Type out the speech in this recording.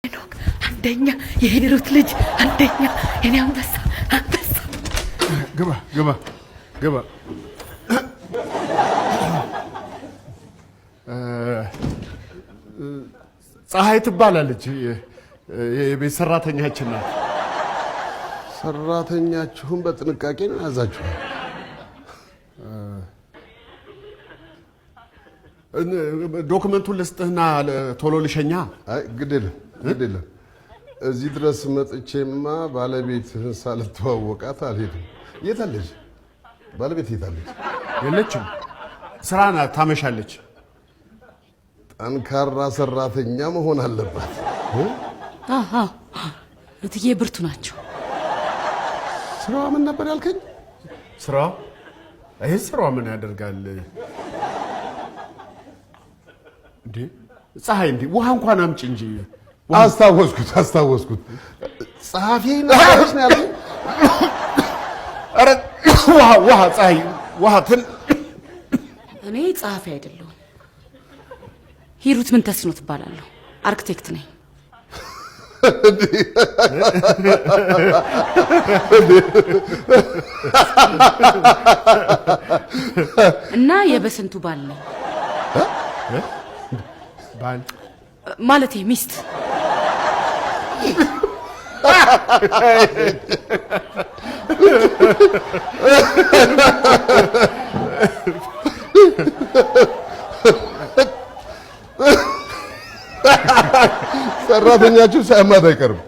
ሄኖክ አንደኛ፣ የሄሩት ልጅ አንደኛ፣ የኔ አንበሳ አንበሳ። ግባ ግባ ግባ። ፀሐይ ትባላለች። የቤት ሰራተኛችን ናት። ሰራተኛችሁን በጥንቃቄ ነው ያዛችኋል። Document ኡን ልስጥህና ቶሎ ልሸኛ። አይ፣ ግድ የለም፣ ግድ የለም። እዚህ ድረስ መጥቼማ ባለቤትህን ሳልተዋወቃት አልሄድም። የት አለች ባለቤት? የት አለች? የለችም፣ ስራ ናት፣ ታመሻለች። ጠንካራ ሰራተኛ መሆን አለባት። አዎ፣ እትዬ ብርቱ ናቸው። ስራዋ ምን ነበር ያልከኝ? ስራዋ? ይህ ስራዋ ምን ያደርጋል እንዴ? ፀሐይ፣ እንዴ፣ ውሃ እንኳን አምጪ እንጂ። አስታወስኩት፣ አስታወስኩት። ጸሐፊ ነበረች ነው ያልከኝ? ኧረ ውሃ፣ ውሃ፣ ፀሐይ፣ ውሃ ትን እኔ ጸሐፊ አይደለሁም። ሂሩት ምን ተስኖት እባላለሁ። አርክቴክት ነኝ። እና የበስንቱ ባል ነኝ። ባል? ማለቴ ሚስት። ሰራተኛችሁ ሳያማት አይቀርም።